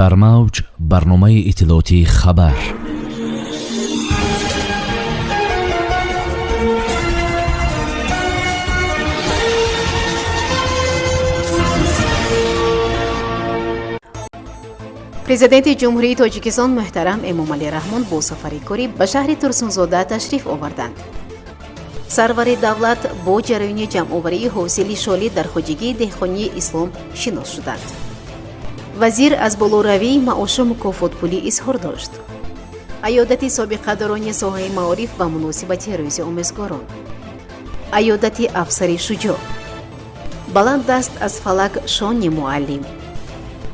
Дар мавҷ барномаи иттилоотии «Хабар». Президенти Ҷумҳурии Тоҷикистон муҳтарам Эмомалӣ Раҳмон бо сафари корӣ ба шаҳри Турсунзода ташриф оварданд. Сарвари давлат бо ҷараёни ҷамъоварии ҳосили шолӣ дар хоҷагии деҳқонии «Ислом» шинос шуданд. Вазир аз болоравии маошу мукофотпулӣ изҳор дошт. Аёдати собиқадорони соҳаи маориф ба муносибати Рӯзи омӯзгорон. Аёдати афсари шуҷоъ. Баланд аст аз фалак шони муаллим.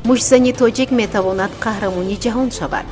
Муштзани тоҷик метавонад қаҳрамони ҷаҳон шавад.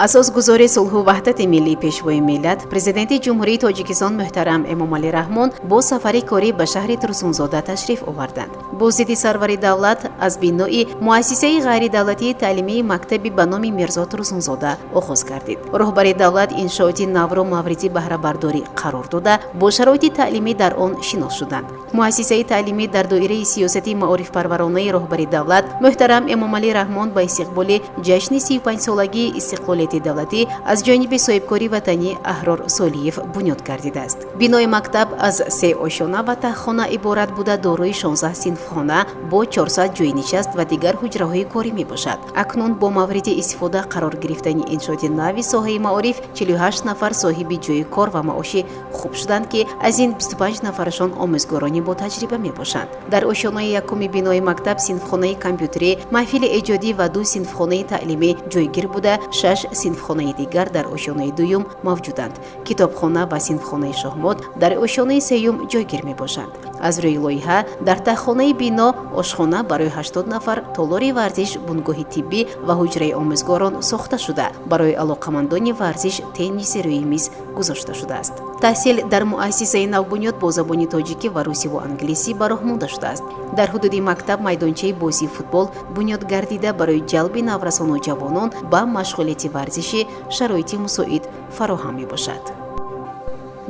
Асосгузори сулҳу ваҳдати миллӣ, Пешвои миллат, Президенти Ҷумҳурии Тоҷикистон муҳтарам Эмомалӣ Раҳмон бо сафари корӣ ба шаҳри Турсунзода ташриф оварданд. Боздиди сарвари давлат аз бинои муассисаи ғайридавлатии таълимии мактаби ба номи Мирзо Турсунзода оғоз гардид. Роҳбари давлат иншооти навро мавриди баҳрабардорӣ қарор дода, бо шароити таълимӣ дар он шинос шуданд. Муассисаи таълимӣ дар доираи сиёсати маорифпарваронаи роҳбари давлат муҳтарам Эмомалӣ Раҳмон ба истиқболи ҷашни 35-солагии истиқлолияти давлатӣ аз ҷониби соҳибкори ватанӣ Аҳрор Солиев бунёд гардидааст. Бинои мактаб аз се ошёна ва таҳхона иборат буда, дорои 16 синфхона бо 400 ҷойнишаст ва дигар ҳуҷраҳои корӣ мебошад. Акнун бо мавриди истифода қарор гирифтани иншооти нави соҳаи маориф 48 нафар соҳиби ҷойи кор ва маоши хуб шуданд, ки аз ин 25 нафарашон омӯзгорони ботаҷриба мебошанд. Дар ошёнаи якуми бинои мактаб синфхонаи компютерӣ, маҳфили эҷодӣ ва ду синфхонаи таълимӣ ҷойгир буда, шаш синфхонаи дигар дар ошёнаи дуюм мавҷуданд. Китобхона ва синфхонаи шоҳмот дар ошёнаи сеюм ҷойгир мебошанд. Аз рӯи лоиҳа дар таҳхонаи бино ошхона барои 80 нафар, толори варзиш, бунгоҳи тиббӣ ва ҳуҷраи омӯзгорон сохта шуда, барои алоқамандони варзиш тенниси рӯи миз гузошта шудааст. Таҳсил дар муассисаи навбунёд бо забони тоҷикӣ ва русиву англисӣ ба роҳ монда шудааст. Дар ҳудуди мактаб майдончаи бозии футбол бунёд гардида, барои ҷалби наврасону ҷавонон ба машғулияти варзишӣ шароити мусоид фароҳам мебошад.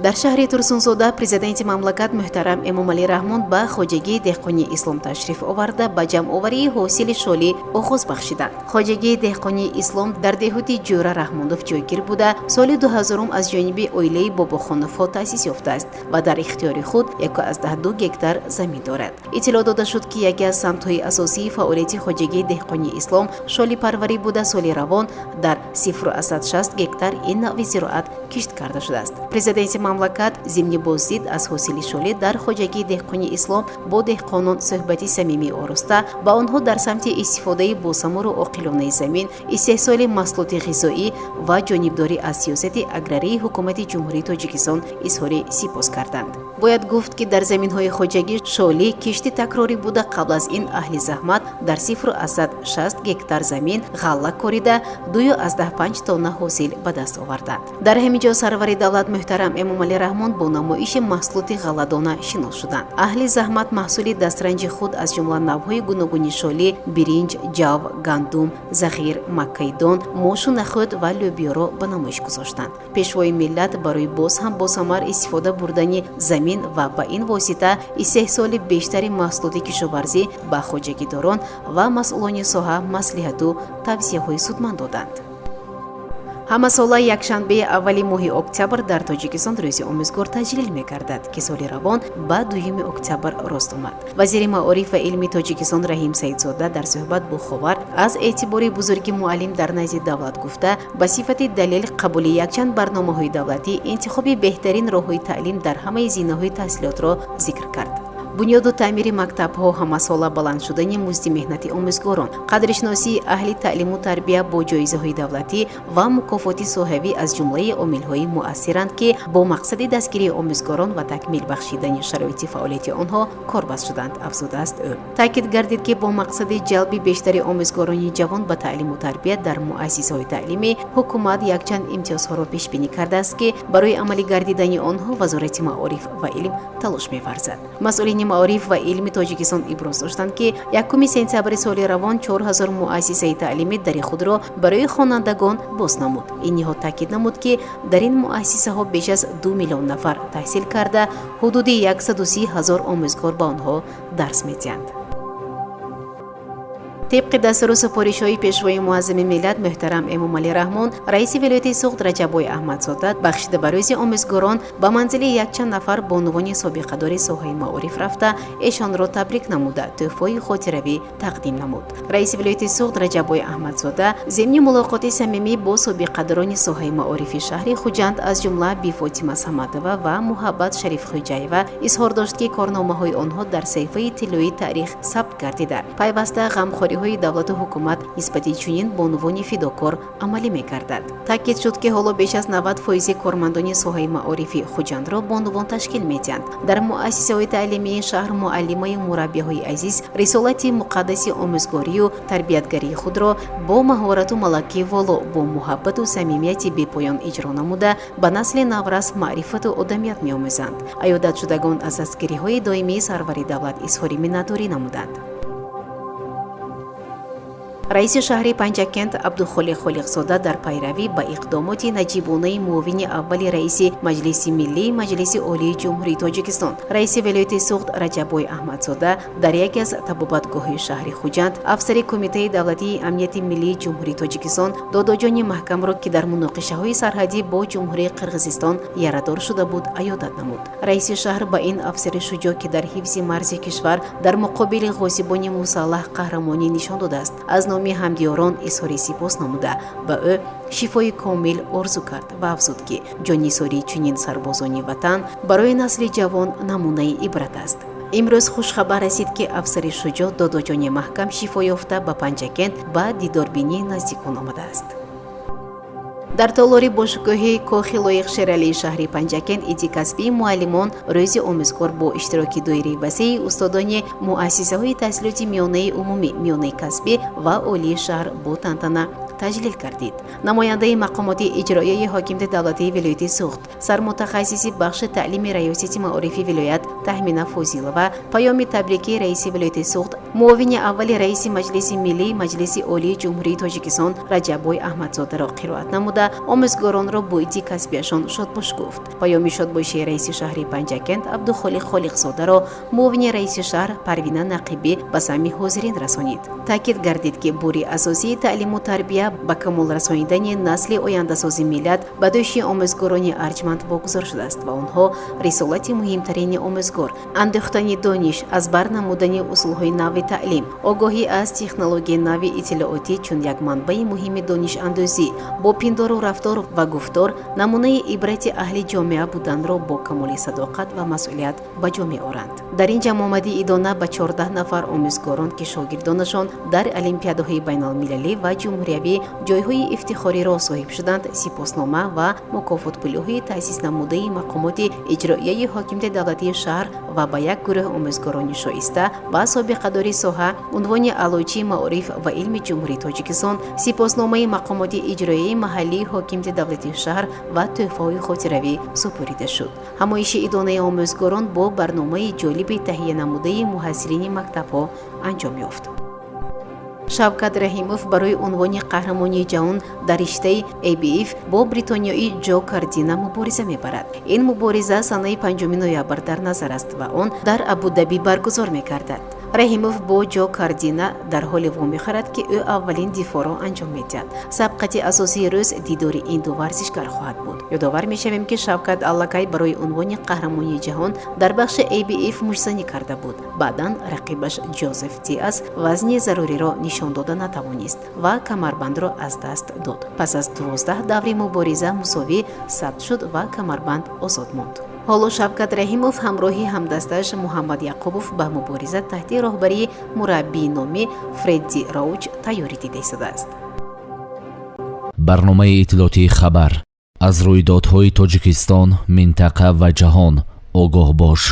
Дар шаҳри Турсунзода президенти мамлакат муҳтарам Эмомалӣ Раҳмон ба хоҷагии деҳқонии «Ислом» ташриф оварда, ба ҷамъоварии ҳосили шолӣ оғоз бахшиданд. Хоҷагии деҳқонии «Ислом» дар деҳоти Ҷӯра Раҳмонов ҷойгир буда, соли 2000 аз ҷониби оилаи Бобохоновҳо таъсис ёфтааст ва дар ихтиёри худ 1,2 гектар замин дорад. Иттилоъ дода шуд, ки яке аз самтҳои асосии фаъолияти хоҷагии деҳқонии «Ислом» шолипарварӣ буда, соли равон дар 0,60 гектар ин навъи зироат кишт карда шудааст. Президенти мамлакат зимни боздид аз ҳосили шолӣ дар хоҷагии деҳқони «Ислом» бо деҳқонон суҳбати самимӣ ороста, ба онҳо дар самти истифодаи босамуру оқилонаи замин, истеҳсоли маҳсулоти ғизоӣ ва ҷонибдорӣ аз сиёсати аграрии Ҳукумати Ҷумҳурии Тоҷикистон изҳори сипос карданд. Бояд гуфт, ки дар заминҳои хоҷагӣ шолӣ кишти такрорӣ буда, қабл аз ин аҳли заҳмат дар 0,60 гектар замин ғалла корида, 2,5 тонна ҳосил ба даст оварданд. Дар ҳамин ҷо сарвари давлат муҳтарам Эмомалӣ Раҳмон бо намоиши маҳсулоти ғалладона шинос шуданд. Аҳли заҳмат маҳсули дастранҷи худ, аз ҷумла навъҳои гуногуни шолӣ, биринҷ, ҷав, гандум, зағир, маккайдон, мошу нахӯд ва лӯбиёро ба намоиш гузоштанд. Пешвои миллат барои боз ҳам босамар истифода бурдани замин ва ба ин восита истеҳсоли бештари маҳсулоти кишоварзӣ ба хоҷагидорон ва масъулони соҳа маслиҳату тавсияҳои судманд доданд. Ҳамасола якшанбеи аввали моҳи октябр дар Тоҷикистон Рӯзи омӯзгор таҷлил мегардад, ки соли равон ба 2 октябр рост омад. Вазири маориф ва илми Тоҷикистон Раҳим Саидзода дар суҳбат бо «Ховар» аз эътибори бузурги муаллим дар назди давлат гуфта, ба сифати далел қабули якчанд барномаҳои давлатӣ, интихоби беҳтарин роҳҳои таълим дар ҳамаи зинаҳои таҳсилотро зикр кард. Бунёду таъмири мактабҳо, ҳамасола баланд шудани музди меҳнати омӯзгорон, қадршиносии аҳли таълиму тарбия бо ҷоизаҳои давлатӣ ва мукофоти соҳавӣ аз ҷумлаи омилҳои муассиранд, ки бо мақсади дастгирии омӯзгорон ва такмил бахшидани шароити фаъолияти онҳо корбаст шуданд, афзудааст ӯ. Таъкид гардид, ки бо мақсади ҷалби бештари омӯзгорони ҷавон ба таълиму тарбия дар муассисаҳои таълимӣ ҳукумат якчанд имтиёзҳоро пешбинӣ кардааст, ки барои амалӣ гардидани онҳо Вазорати маориф ва илм талош меварзад. Масъулини маориф ва илми Тоҷикистон иброз доштанд, ки 1 сентябри соли равон 4000 муассисаи таълимӣ дари худро барои хонандагон боз намуд. Ин ниҳод таъкид намуд, ки дар ин муассисаҳо беш аз 2 миллион нафар таҳсил карда, ҳудуди 130 000 омӯзгор ба онҳо дарс медиҳанд. Тибқи дастуру супоришҳои Пешвои муаззами миллат муҳтарам Эмомалӣ Раҳмон, раиси вилояти Суғд Раҷаббой Аҳмадзода бахшида ба Рӯзи омӯзгорон ба манзили якчанд нафар бонувони собиқадори соҳаи маориф рафта, эшонро табрик намуда, тӯҳфаи хотиравӣ тақдим намуд. Раиси вилояти Суғд Раҷаббой Аҳмадзода зимни мулоқоти самимӣ бо собиқадорони соҳаи маорифи шаҳри Хуҷанд, аз ҷумла Бифотима Самадова ва Муҳаббат Шарифхӯҷаева, изҳор дошт, ки корномаҳои онҳо дар саҳифаи тиллоии таърих сабт гардида, пайваста ғамхориҳои давлату ҳукумат нисбати чунин бонувони фидокор амалӣ мегардад. Таъкид шуд, ки ҳоло беш аз 90 фоизи кормандони соҳаи маорифи Хуҷандро бонувон ташкил медиҳанд. Дар муассисаҳои таълимии шаҳр муаллимаю мураббиҳои азиз рисолати муқаддаси омӯзгорию тарбиятгарии худро бо маҳорату малакаи воло, бо муҳаббату самимияти бепоён иҷро намуда, ба насли наврас маърифату одамият меомӯзанд. Аёдатшудагон аз дастгириҳои доимии сарвари давлат изҳори миннатдорӣ намуданд. Раиси шаҳри Панҷакент Абдухолиқ Холиқзода дар пайравӣ ба иқдомоти наҷибонаи муовини аввали раиси Маҷлиси Миллии Маҷлиси Олии Ҷумҳурии Тоҷикистон, раиси вилояти Суғд Раҷаббой Аҳмадзода дар яке аз табобатгоҳҳои шаҳри Хуҷанд афсари Кумитаи давлатии амнияти миллии Ҷумҳурии Тоҷикистон Додоҷони Маҳкамро, ки дар муноқишаҳои сарҳадӣ бо Ҷумҳурии Қирғизистон ярадор шуда буд, аёдат намуд. Раиси шаҳр ба ин афсари шуҷоъ, ки дар ҳифзи марзи кишвар дар муқобили ғосибони мусаллаҳ қаҳрамонӣ нишон додааст, аз номи ҳамдиёрон изҳори сипос намуда, ба ӯ шифои комил орзу кард ва афзуд, ки ҷоннисории чунин сарбозони ватан барои насли ҷавон намунаи ибрат аст. Имрӯз хушхабар расид, ки афсари шуҷоъ Додоҷони Маҳкам шифо ёфта, ба Панҷакент ба дидорбинии наздикон омадааст. Дар толори бошгоҳи Кохи Лоиқ Шералии шаҳри Панҷакент иди касбии муаллимон, Рӯзи омӯзгор бо иштироки доираи васеи устодони муассисаҳои таҳсилоти миёнаи умумӣ, миёнаи касбӣ ва олии шаҳр бо тантана таҷлил гардид. Намояндаи мақомоти иҷроияи ҳокимияти давлатии вилояти Суғд, сармутахассиси бахши таълими Раёсати маорифи вилоят Таҳмина Фозилова паёми табрикии раиси вилояти Суғд, муовини аввали раиси Маҷлиси Миллии Маҷлиси Олии Ҷумҳурии Тоҷикистон Раҷаббой Аҳмадзодаро қироат намуда, омӯзгоронро бо иди касбиашон шодбош гуфт. Паёми шодбошии раиси шаҳри Панҷакент Абдухолиқ Холиқзодаро муовини раиси шаҳр Парвина Нақибӣ ба самъи ҳозирин расонид. Таъкид гардид, ки бури асосии таълиму тарбия ба камол расонидани насли ояндасози миллат ба дӯши омӯзгорони арҷманд вогузор шудааст ва онҳо рисолати муҳимтарини омӯзгор, андӯхтани дониш, аз бар намудани усулҳои нави таълим, огоҳӣ аз технологияи нави иттилоотӣ чун як манбаи муҳими донишандӯзӣ, бо пиндору рафтор ва гуфтор намунаи ибрати аҳли ҷомеа буданро бо камоли садоқат ва масъулият ба ҷо меоранд. Дар ин ҷамъомадӣ идона ба 14 нафар омӯзгорон, ки шогирдонашон дар олимпиадаҳои байналмилалӣ ва ҷумҳуриявӣ ҷойҳои ифтихориро соҳиб шуданд, сипоснома ва мукофотпулиҳои таъсиснамудаи мақомоти иҷроияи ҳокимияти давлатии шаҳр ва ба як гурӯҳ омӯзгорони шоиста ва собиқадори соҳа унвони Аълочии маориф ва илми Ҷумҳурии Тоҷикистон, сипосномаи мақомоти иҷроияи маҳаллии ҳокимияти давлатии шаҳр ва тӯҳфаҳои хотиравӣ супорида шуд. Ҳамоиши идонаи омӯзгорон бо барномаи ҷолиби таҳиянамудаи муҳассилини мактабҳо анҷом ёфт. Шавкат Раҳимов барои унвони қаҳрамонии ҷаҳон дар риштаи ABF бо бритониёи Ҷо Кардина мубориза мебарад. Ин мубориза санаи 5 ноябр дар назар аст ва он дар Абудабӣ баргузор мегардад. Раҳимов бо Ҷо Кардина дар ҳоле вомехӯрад, ки ӯ аввалин дифоъро анҷом медиҳад. Сабқати асосии рӯз дидори ин ду варзишгар хоҳад буд. Ёдовар мешавем, ки Шавкат аллакай барои унвони қаҳрамонии ҷаҳон дар бахши ABF муштзанӣ карда буд. Баъдан рақибаш Ҷозеф Диас вазни заруриро нишон дода натавонист ва камарбандро аз даст дод. Пас аз 12 даври мубориза мусовӣ сабт шуд ва камарбанд озод монд. Ҳоло Шавкат Раҳимов ҳамроҳи ҳамдасташ Муҳаммад Яқубов ба мубориза таҳти роҳбарии мураббии номӣ Фредди Роуч тайёрӣ дида истодааст. Барномаи иттилоотии «Хабар». Аз рӯйдодҳои Тоҷикистон, минтақа ва ҷаҳон огоҳ бош.